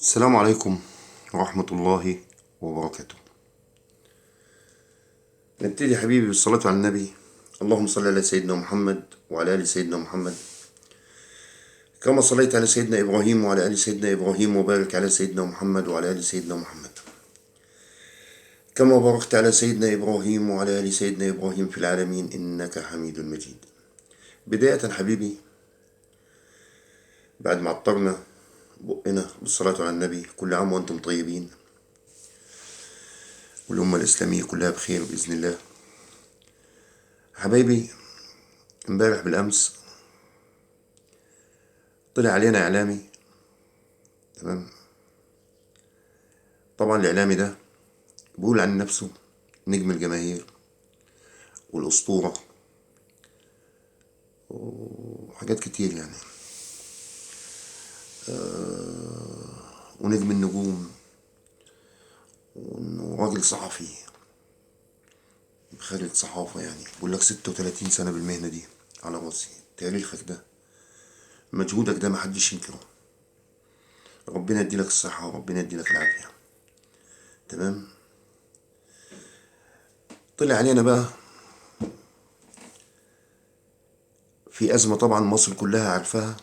السلام عليكم ورحمة الله وبركاته. نبتدي حبيبي بالصلاة على النبي. اللهم صل على سيدنا محمد وعلى آل سيدنا محمد كما صليت على سيدنا إبراهيم وعلى آل سيدنا إبراهيم، وبارك على سيدنا محمد وعلى آل سيدنا محمد كما باركت على سيدنا إبراهيم وعلى آل سيدنا إبراهيم في العالمين إنك حميد مجيد. بداية حبيبي، بعد ما عطرنا بقنا بالصلاة على النبي، كل عام وأنتم طيبين والأمة الإسلامية كلها بخير بإذن الله. حبايبي، امبارح بالأمس طلع علينا إعلامي، تمام؟ طبعا الإعلامي ده بيقول عن نفسه نجم الجماهير والأسطورة وحاجات كتير يعني، ونجم النجوم، وإنه راجل صحفي خارج صحافة يعني. بيقول لك 36 سنة بالمهنة دي على راسي. تاريخك ده، مجهودك ده، محدش ينكره. ربنا يديلك الصحة وربنا يديلك العافية، تمام؟ طلع علينا بقى في أزمة طبعا مصر كلها عارفاها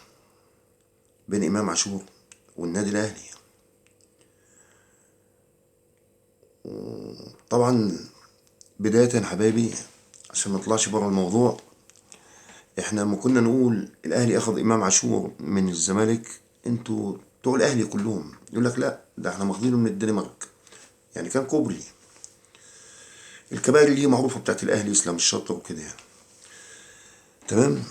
بين إمام عاشور والنادي الأهلي. طبعا بداية حبايبي عشان ما نطلعش بره الموضوع، احنا لما كنا نقول الأهلي أخذ إمام عاشور من الزمالك، انتوا بتوع الأهلي كلهم يقول لك لا ده احنا ماخدينه من الدنمارك، يعني كان كوبري الكباري اللي هي معروفة بتاعت الأهلي، اسلام الشاطر وكده يعني، تمام؟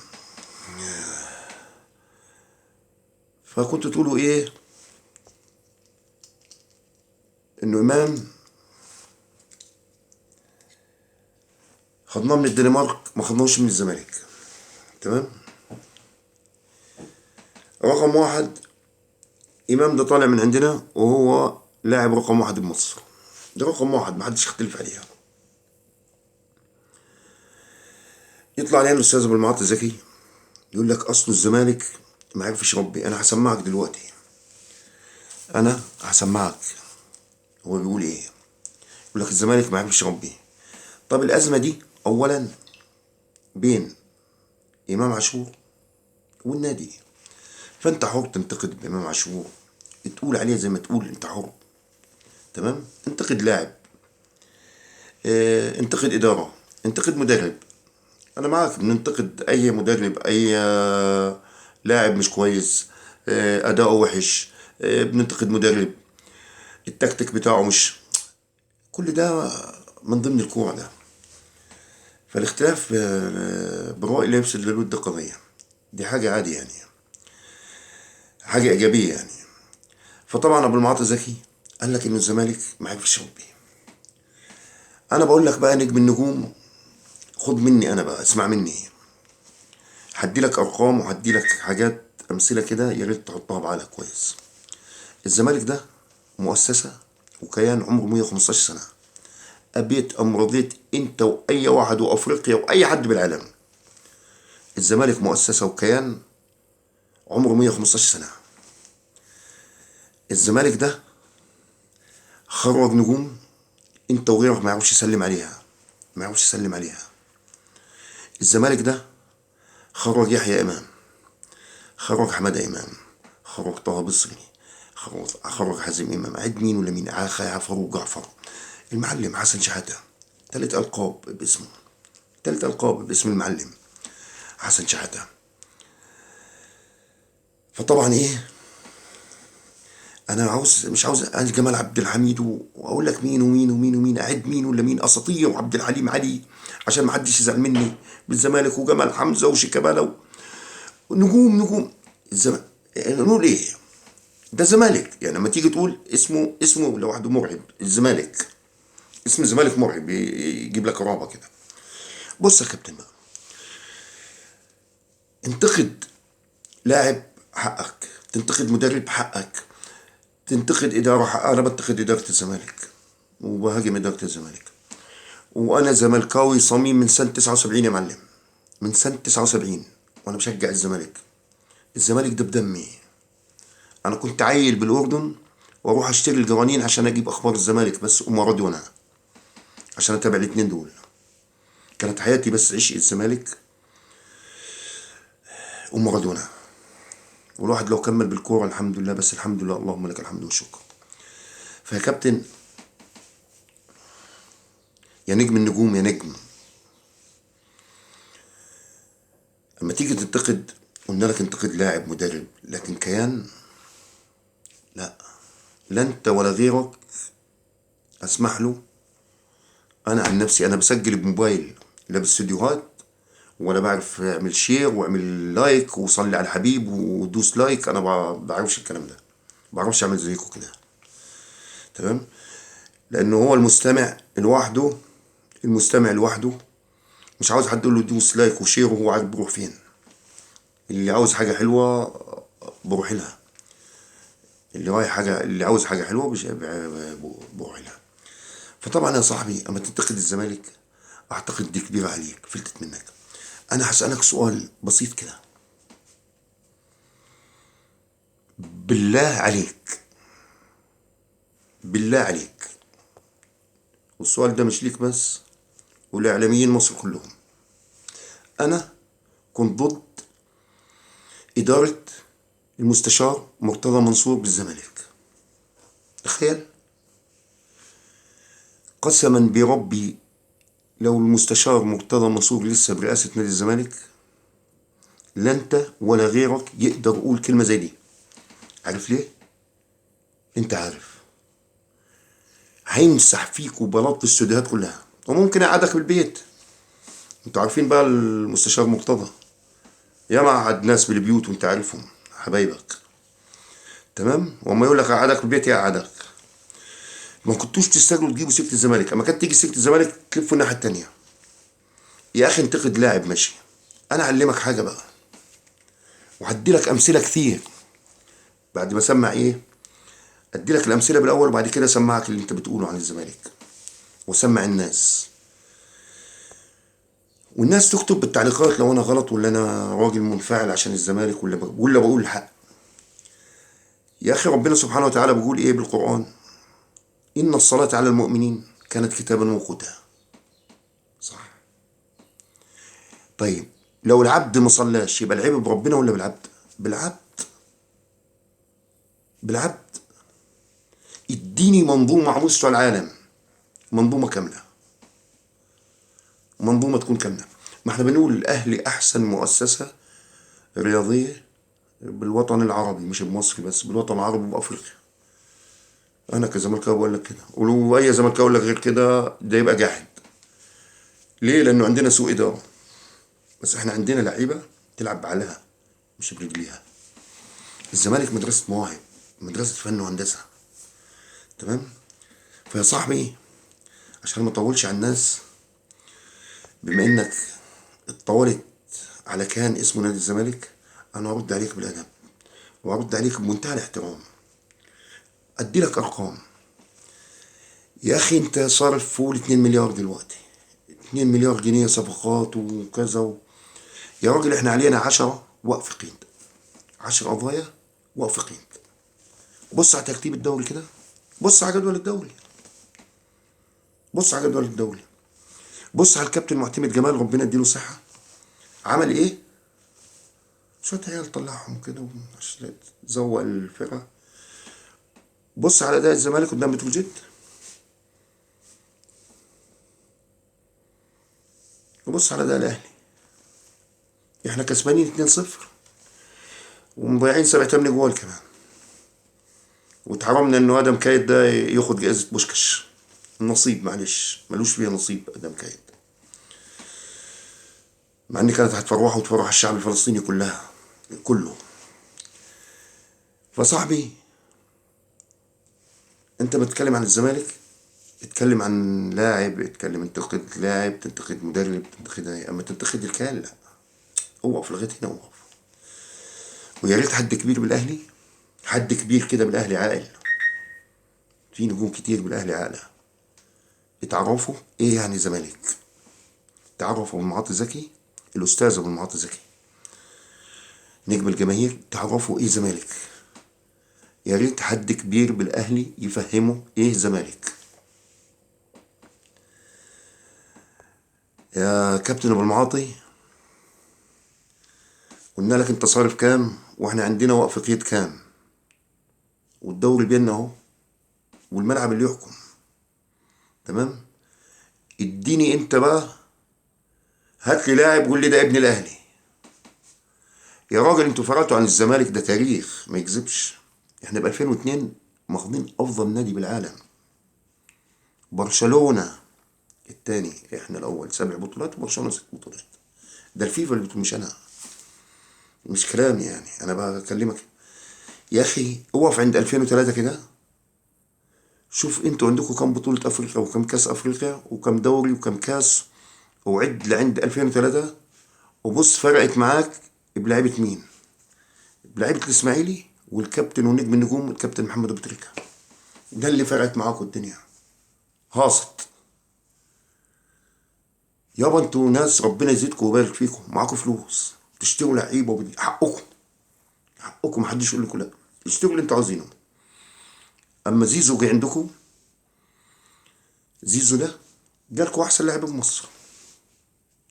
فكنتوا تقولوا ايه؟ انه امام خدناه من الدنمارك، ما خدناهوش من الزمالك، تمام؟ رقم واحد، امام ده طالع من عندنا وهو لاعب رقم واحد بمصر، ده رقم واحد محدش يختلف عليها. يطلع علينا الاستاذ ابو المعاطي زكي يقول لك اصل الزمالك ما عرفش ربي. انا هسمعك دلوقتي، انا هسمعك هو بيقول ايه. يقول لك الزمالك ما عرفش ربي. طب الازمة دي اولا بين امام عاشور والنادي، فانت حر تنتقد امام عاشور، تقول عليه زي ما تقول، انت حر، تمام؟ انتقد لاعب، اه، انتقد ادارة، انتقد مدرب، انا معاك، بننتقد اي مدرب، اي لاعب مش كويس، اداؤه وحش، بننتقد مدرب التكتيك بتاعه مش، كل ده من ضمن الكورة ده. فالاختلاف بالرأي لا يفسد للود قضية، دي حاجة عادية يعني، حاجة إيجابية يعني. فطبعا أبو المعاطي زكي قال لك إن الزمالك ما عرفش يربي. أنا بقول لك بقى نجم النجوم، خد مني أنا بقى، اسمع مني، هدي لك أرقام وهدي لك حاجات أمثلة كده يا ريت تحطها بعقلك كويس. الزمالك ده مؤسسة وكيان عمره 115 سنة، أبيت أم رضيت أنت وأي واحد وأفريقيا وأي حد بالعالم، الزمالك مؤسسة وكيان عمره 115 سنة. الزمالك ده خرج نجوم أنت وغيرك ما يعرفش يسلم عليها، ما يعرفش يسلم عليها. الزمالك ده خرج يحيى إمام، خرج حمادة إمام، خرج طه بصري، خرج حازم إمام، عد مين ولا مين، فاروق جعفر، المعلم حسن شحاتة، 3 ألقاب باسمه، 3 ألقاب باسم المعلم حسن شحاتة. فطبعا ايه، انا عاوز، مش عاوز جمال عبد الحميد واقول لك مين ومين ومين ومين، اعد مين ولا مين، اساطير، وعبد الحليم علي عشان ما حدش يزعل مني بالزمالك، وجمال حمزة وشيكابالا، نجوم نجوم الزمالك. نقول ايه ده زمالك يعني، لما تيجي تقول اسمه، اسمه لوحده مرعب، الزمالك، اسم الزمالك مرعب، يجيب لك رعبه كده. بص يا كابتن بقى، انتقد لاعب حقك، تنتقد مدرب حقك، تنتقد إدارة حقك. أنا بنتقد إدارة الزمالك وبهاجم إدارة الزمالك، وأنا زملكاوي صميم من سنة 79 يا معلم، من سنة 79 وأنا بشجع الزمالك. الزمالك ده بدمي، أنا كنت عيل بالأردن واروح اشتري الجرانين عشان اجيب اخبار الزمالك بس ومارادونا، عشان اتابع الاتنين دول. كانت حياتي بس عشق الزمالك ومارادونا. والواحد لو كمل بالكورة الحمد لله، بس الحمد لله، اللهم لك الحمد والشكر. فيا كابتن، يا نجم النجوم، يا نجم، اما تيجي تنتقد قلنا لك انتقد لاعب مدرب، لكن كيان لا، لا انت ولا غيرك اسمح له. انا عن نفسي انا بسجل بموبايل، لا باستديوهات ولا بعرف اعمل share واعمل like وصلي على الحبيب ودوس like، انا ما بعرفش الكلام ده، ما بعرفش اعمل زيكم كده، تمام؟ لانه هو المستمع لوحده، المستمع لوحده مش عاوز حد يقول له دوس like و share وهو عارف بروح فين. اللي عاوز حاجة حلوة بروح لها، اللي رايح حاجة، اللي عاوز حاجة حلوة بروح لها. فطبعا يا صاحبي اما تنتقد الزمالك اعتقد دي كبيرة عليك، فلتت منك. انا هسألك سؤال بسيط كده، بالله عليك، بالله عليك، والسؤال ده مش ليك بس والإعلاميين مصر كلهم. أنا كنت ضد إدارة المستشار مرتضى منصور بالزمالك، تخيل، قسما بربي لو المستشار مرتضى منصور لسه برئاسة نادي الزمالك لا أنت ولا غيرك يقدر يقول كلمة زي دي. عارف ليه؟ أنت عارف هيمسح فيك وبلاط الاستوديوهات كلها، وممكن يقعدك بالبيت. انتوا عارفين بقى المستشار مرتضى يا ما قعد ناس بالبيوت وانت عارفهم حبايبك، تمام؟ وما يقول لك اقعدك بالبيت يقعدك. ما كنتوش تستجلوا تجيبوا سيره الزمالك، اما كانت تيجي سيره الزمالك تلفوا الناحية التانية. يا اخي انتقد لاعب ماشي، انا اعلمك حاجة بقى وهدي لك امثلة كتير بعد ما اسمع ايه، ادي لك الامثلة بالاول وبعد كده اسمعك اللي انت بتقوله عن الزمالك، وسمع الناس، والناس تكتب بالتعليقات لو انا غلط ولا انا راجل منفعل عشان الزمالك ولا بقول الحق. يا اخي ربنا سبحانه وتعالى بيقول ايه بالقرآن؟ ان الصلاة على المؤمنين كانت كتابا موقوتا. صح؟ طيب لو العبد ما صلاش يبقى العيب بربنا ولا بالعبد؟ بالعبد، بالعبد. اديني منظومة على مستوى العالم، منظومة كاملة، منظومة تكون كاملة. ما احنا بنقول الأهلي أحسن مؤسسة رياضية بالوطن العربي، مش بمصر بس، بالوطن العربي وبأفريقيا. أنا كزملكاوي بقول لك كده، ولو أي زملكاوي يقول لك غير كده ده يبقى جاحد. ليه؟ لأنه عندنا سوء إدارة، بس احنا عندنا لعيبة تلعب بعقلها مش برجليها. الزمالك مدرسة مواهب، مدرسة فن وهندسة، تمام؟ فيا صاحبي عشان ما اطولش على الناس، بما انك اتطولت على كيان اسمه نادي الزمالك، انا هرد عليك بالادب وهرد عليك بمنتهى الاحترام. ادي لك ارقام يا اخي، انت صارف فوق 2 مليار دلوقتي، 2 مليار جنيه صفقات وكذا يا راجل احنا علينا 10 وقف قيد، 10 قضايا وقف قيد. بص على ترتيب الدوري كده، بص على جدول الدوري، بص على جدول الدوري، بص على الكابتن معتمد جمال ربنا يديله صحة عمل ايه؟ شوية عيال طلعهم كده عشان تزوق الفرقة. بص على أداء الزمالك قدام بتروجيت، وبص على أداء الأهلي. احنا كسبانين 2-0 ومضيعين 7-8 جوال كمان، واتحرمنا انه ادم كايد ده ياخد جائزة بوشكاش. النصيب معلش ملوش فيها نصيب ادم كايد، مع ان كانت هتفرحه وتفرح الشعب الفلسطيني كلها كله. فصاحبي انت بتتكلم عن الزمالك، اتكلم عن لاعب، اتكلم انتقد لاعب، تنتقد مدرب، تنتقد ايه، اما تنتقد الكيان لا، اوقف لغاية هنا، اوقف. ويا ريت حد كبير بالاهلي، حد كبير كده بالاهلي عاقل، في نجوم كتير بالاهلي عاقلة، اتعرفوا ايه يعني زمالك، تعرفوا ابو المعاطي زكي، الاستاذ ابو المعاطي زكي نجم الجماهير، تعرفوا ايه زمالك. يا ريت حد كبير بالاهلي يفهمه ايه الزمالك. يا كابتن ابو المعاطي، قلنا لك انت صارف كام واحنا عندنا وقف قيد كام، والدوري بينا اهو، والملعب اللي يحكم. تمام؟ اديني انت بقى، هات لي لاعب قول لي ده ابن الاهلي. يا راجل انتوا فرقتوا عن الزمالك، ده تاريخ ما يكذبش. احنا ب 2002 ماخدين افضل نادي بالعالم، برشلونة الثاني، احنا الاول 7 بطولات وبرشلونة 6 بطولات. ده الفيفا اللي بتقول، مش انا، مش كلامي يعني، انا بكلمك يا اخي. اقف عند 2003 كده، شوف انتوا عندكم كم بطولة افريقيا وكم كاس افريقيا وكم دوري وكم كاس، وعد لعند 2003 وبص فرقت معاك بلعيبة مين؟ بلعيبة الاسماعيلي والكابتن ونجم النجوم الكابتن محمد ابو تريكة. ده اللي فرقت معاكم الدنيا. هاصت يابا، انتوا ناس ربنا يزيدكم ويبارك فيكم، معاكم فلوس تشتروا لعيبة، حقكم حقكم، محدش يقول لكم لا، اشتروا اللي انتوا عاوزينه. اما زيزو جه عندكم، زيزو ده جالكوا احسن لاعب في مصر،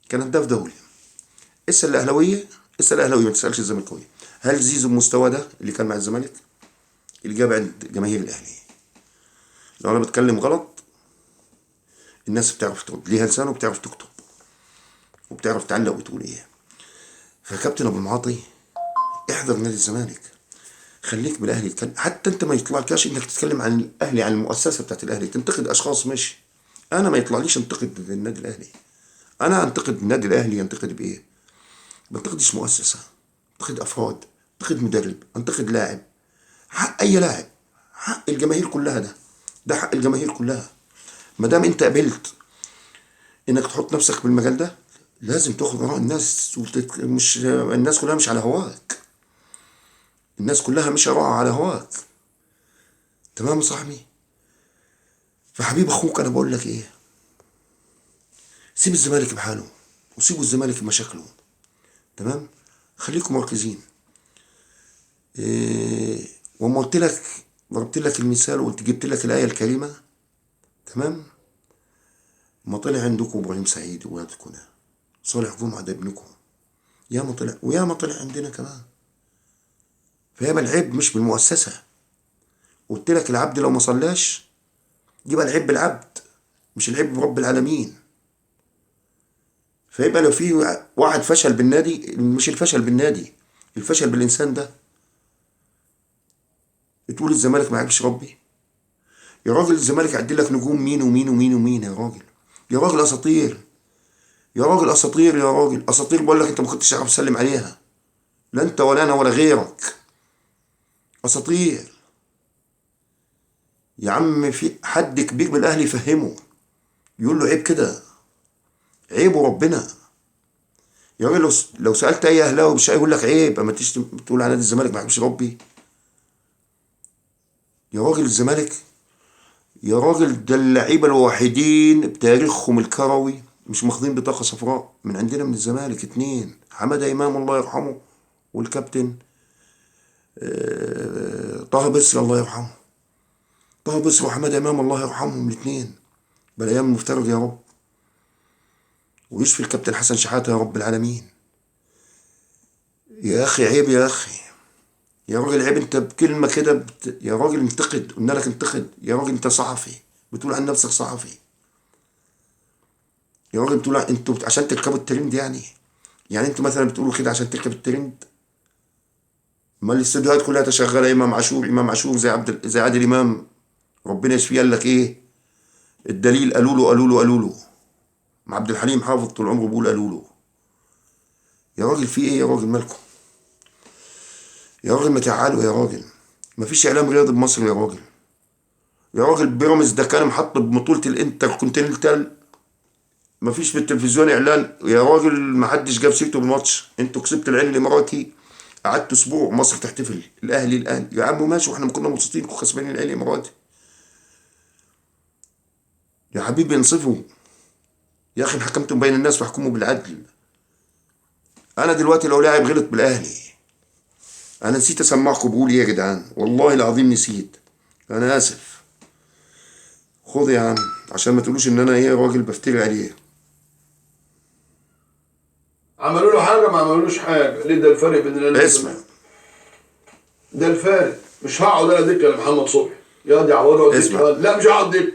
كان هداف دولي. اسال الاهلاوية، اسال الاهلاوية ما تسالش الزملكاويه، هل زيزو بمستوى ده اللي كان مع الزمالك اللي جاب عند جماهير الاهلي؟ لو انا بتكلم غلط الناس بتعرف ترد، ليها لسان وبتعرف تكتب وبتعرف تعلق وتقول ايه. فكابتن ابو المعاطي احذر نادي الزمالك، خليك بالاهلي تكلم. حتى انت ما يطلعلكش انك تتكلم عن الاهلي، عن المؤسسة بتاعت الاهلي، تنتقد اشخاص ماشي. انا ما يطلعليش انتقد النادي الاهلي. انا انتقد النادي الاهلي انتقد بايه؟ ما انتقدش مؤسسة، انتقد افراد، انتقد مدرب، انتقد لاعب. حق اي لاعب، حق الجماهير كلها، ده حق الجماهير كلها. ما دام انت قبلت انك تحط نفسك بالمجال ده لازم تاخد اراء الناس، مش الناس كلها مش على هواك، الناس كلها مش اراء على هواك. تمام يا صاحبي؟ فحبيب اخوك انا بقول لك ايه، سيب الزمالك بحاله وسيبوا الزمالك بمشاكله. تمام؟ خليكم مركزين. إيه، وما قلت لك، ضربت لك المثال وقلت جبت لك الآية الكريمة. تمام؟ ما طلع عندكم ابراهيم سعيد وولادكم ده، صالح جمعة ده ابنكم، يا ما طلع ويا ما طلع عندنا كمان. فيبقى العيب مش بالمؤسسة. قلت لك العبد لو ما صلاش يبقى العيب بالعبد، مش العيب برب العالمين. فيبقى لو في واحد فشل بالنادي، مش الفشل بالنادي، الفشل بالإنسان ده. تقول الزمالك ما عجبش ربي؟ يا راجل الزمالك عدي لك نجوم مين ومين ومين ومين يا راجل، يا راجل اساطير، يا راجل اساطير، يا راجل اساطير. بقول لك انت ما كنتش عارف تسلم عليها، لا انت ولا انا ولا غيرك. اساطير يا عم. في حد كبير بالاهلي يفهمه، يقول له عيب كده، عيب وربنا. يا راجل لو سالت اي اهلاوي مش هيقول لك عيب اما تيجي تقول على نادي الزمالك ما عجبش ربي. يا راجل الزمالك، يا راجل ده اللعيبة الوحيدين بتاريخهم الكروي مش ماخدين بطاقة صفراء من عندنا من الزمالك، 2، حمادة امام الله يرحمه، والكابتن طه بصري الله يرحمه. طه بصري وحماده امام الله يرحمهم الاثنين، بالايام المفترض يا رب، ويشفي الكابتن حسن شحاته يا رب العالمين. يا اخي عيب يا اخي، يا راجل عيب. انت بكلمه كده يا راجل انتقد، قلنا لك انتقد يا راجل. انت صحفي، بتقول عن نفسك صحفي يا راجل، بتقول انتوا عشان تركبوا الترند يعني انتوا مثلا بتقولوا كده عشان تركب الترند؟ ما الاستوديوهات كلها تشغل امام عاشور، امام عاشور زي زي عادل امام ربنا يشفيه. قال لك ايه الدليل؟ قالوا له قالوا له قالوا له. مع عبد الحليم حافظ طول عمره بيقول قالوا له. يا راجل في ايه يا راجل، مالكم يا راجل؟ ما تعالوا يا راجل، مفيش اعلام رياضي بمصر يا راجل. يا راجل بيراميدز ده كان محط ببطولة الانتر كونتيننتال، مفيش في التلفزيون اعلان يا راجل، محدش جاب سيرته بالماتش. انتوا كسبتوا العين الاماراتي، قعدتوا اسبوع مصر تحتفل، الاهلي الاهلي يا عم ماشي، واحنا كنا مبسوطين كسبانين العين الاماراتي. يا حبيبي انصفوا يا اخي، حكمتم بين الناس فاحكموا بالعدل. انا دلوقتي لو لاعب غلط بالاهلي انا نسيت اسمعكم بقول ايه يا جدعان، والله العظيم نسيت، انا اسف. خد يا عم عشان ما تقولوش ان انا ايه راجل بفتري عليه. عملوا له حاجة ما عملولوش حاجة، ليه؟ ده الفرق بين الاهلي اسمع، ده الفارق. مش هقعد انا دكه لمحمد صبحي، يا دي عواد اقعد دكه، لا مش هقعد دكه،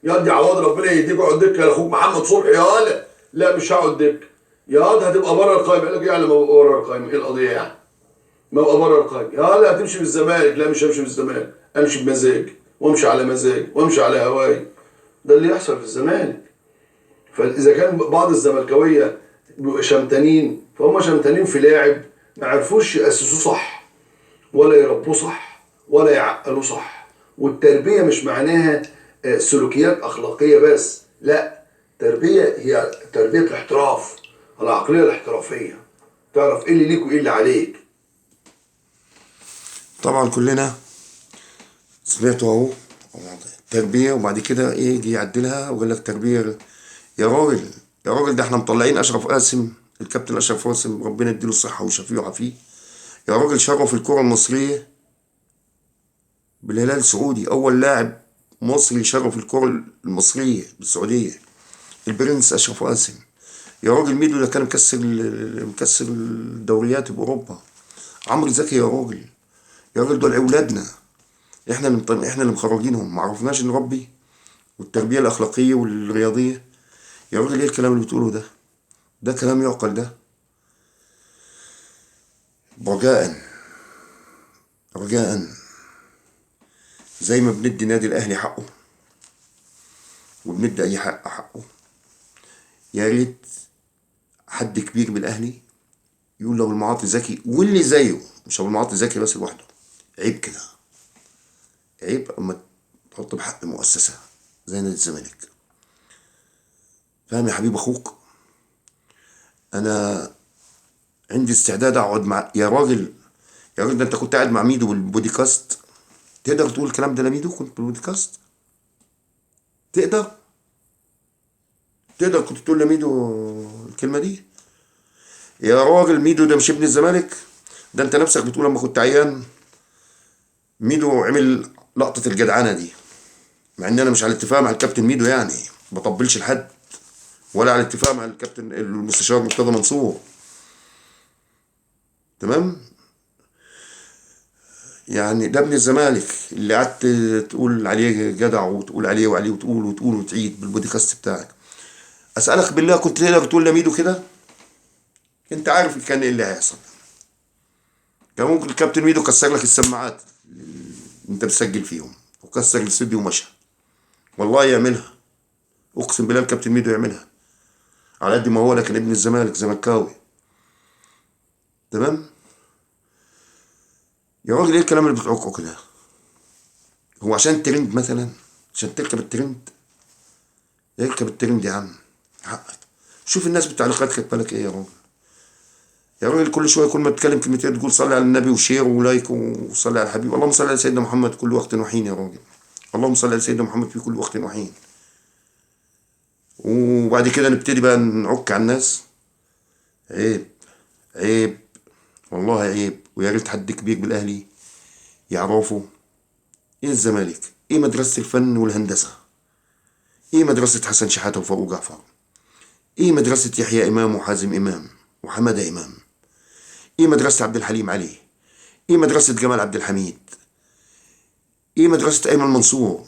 يا دي عواد ربنا يهديك اقعد دكه لاخوك محمد صبحي يا ولا، لا مش هقعد دكه، يا واد هتبقى بره القايمة. قال لك يعني ما ببقى بره القايمة، ايه القضية يعني؟ ما ببقى بره القايمة، يا ولا هتمشي بالزمالك، لا مش همشي بالزمالك، امشي بمزاجي وامشي على مزاجي وامشي على هواي. ده اللي يحصل في الزمالك. فاذا كان بعض الزملكاويه بيبقوا شمتانين، فهم شمتانين في لاعب ما عرفوش ياسسوه صح ولا يربوه صح ولا يعقلوه صح. والتربية مش معناها سلوكيات اخلاقية بس، لا، تربيه هي تربيه الاحتراف، العقلية الاحترافية، تعرف ايه اللي ليك وايه اللي عليك. طبعا كلنا سمعتوا اهو تربيه، وبعد كده ايه جه يعدلها وقال لك تربيه. يا راجل يا راجل، ده احنا مطلعين اشرف قاسم، الكابتن اشرف قاسم ربنا يديله الصحة ويشفيه ويعافيه، يا راجل شرف الكره المصرية بالهلال السعودي، اول لاعب مصري شرف الكره المصرية بالسعودية، البرنس اشرف قاسم. يا راجل ميدو ده كان مكسر الدوريات باوروبا. عمرو زكي يا راجل، يا راجل دول اولادنا، احنا اللي مخرجينهم، ما عرفناش نربي، والتربية الاخلاقية والرياضيه. يا راجل ايه الكلام اللي بتقوله ده؟ ده كلام يعقل ده؟ رجاء رجاء، زي ما بندي نادي الاهلي حقه وبندي اي حق حقه، يا ريت حد كبير بالاهلي يقول لو المعاطي زكي واللي زيه، مش ابو المعاطي زكي بس لوحده، عيب كده، عيب اما تحط بحق مؤسسة زي نادي الزمالك. فاهم يا حبيب اخوك؟ انا عندي استعداد اقعد مع يا راجل، يا راجل ده انت كنت قاعد مع ميدو بالبودكاست، تقدر تقول الكلام ده لميدو؟ كنت بالبودكاست تقدر كنت تقول لميدو الكلمة دي؟ يا راجل ميدو ده مش ابن الزمالك، ده انت نفسك بتقول لما كنت عيان ميدو عمل لقطة الجدعنه دي، مع ان انا مش على اتفاق مع الكابتن ميدو، يعني بطبلش لحد، ولا على اتفاق مع الكابتن المستشار مرتضى منصور، تمام؟ يعني ده ابن الزمالك اللي قعدت تقول عليه جدع وتقول عليه وعليه وتقول وتقول وتعيد بالبودكاست بتاعك. اسالك بالله كنت تقدر تقول لميدو كده؟ انت عارف كان ايه اللي هيحصل. كان ممكن الكابتن ميدو كسر لك السماعات اللي انت بتسجل فيهم وكسر الاستوديو ومشى. والله يعملها، اقسم بالله الكابتن ميدو يعملها، على قد ما هو لكن ابن الزمالك زملكاوي، تمام؟ يا راجل ايه الكلام اللي بتعكه كده؟ هو عشان ترند مثلا؟ عشان تركب الترند؟ اركب الترند يا عم، حقك. شوف الناس بالتعليقات كاتبه لك ايه يا راجل. يا راجل كل شوية كل ما تتكلم كلمتين تقول صلي على النبي و share و like وصلي على الحبيب. اللهم صل على سيدنا محمد كل وقت وحين يا راجل، اللهم صل على سيدنا محمد في كل وقت وحين. وبعد كده نبتدي بقى نعك على الناس. عيب عيب والله عيب. ويا ريت حد كبير بالاهلي يعرفوا ايه الزمالك، ايه مدرسه الفن والهندسة، ايه مدرسه حسن شحاته وفاروق جعفر، ايه مدرسه يحيى امام وحازم امام وحماده امام، ايه مدرسه عبد الحليم علي، ايه مدرسه جمال عبد الحميد، ايه مدرسه ايمن منصور.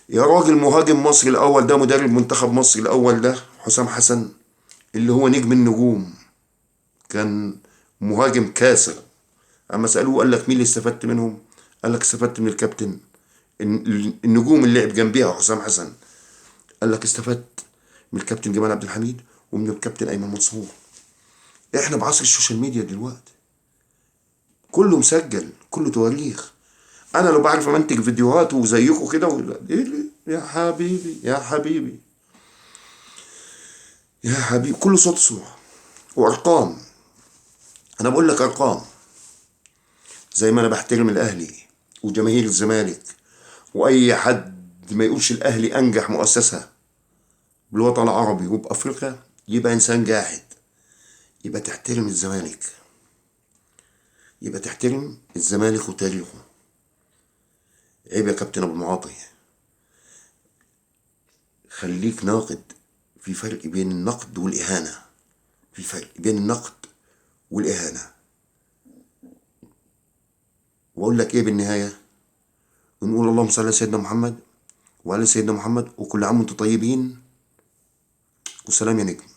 يا راجل مهاجم مصر الاول ده، مدرب منتخب مصر الاول ده حسام حسن اللي هو نجم النجوم، كان مهاجم كاسر. اما سالوه قال لك مين اللي استفدت منهم؟ قال لك استفدت من الكابتن النجوم اللي لعب جنبيها حسام حسن، قال لك استفدت من الكابتن جمال عبد الحميد ومن الكابتن ايمن منصور. احنا بعصر ال social media دلوقتي، كله مسجل، كله تواريخ. انا لو بعرف امنتج فيديوهات وزيكم كده يا حبيبي يا حبيبي يا حبيبي، كله صوت وصوره وارقام. انا بقول لك ارقام، زي ما انا بحترم الاهلي وجماهير الزمالك، واي حد ما يقولش الاهلي انجح مؤسسة بالوطن العربي وبافريقيا يبقى انسان جاحد. يبقى تحترم الزمالك، يبقى تحترم الزمالك وتاريخه. عيب يا كابتن ابو المعاطي، خليك ناقد. في فرق بين النقد والاهانة، في فرق بين النقد والاهانة. واقول لك ايه بالنهاية؟ ونقول اللهم صل على سيدنا محمد وعلى سيدنا محمد، وكل عام وانتم طيبين، وسلام يا نجم.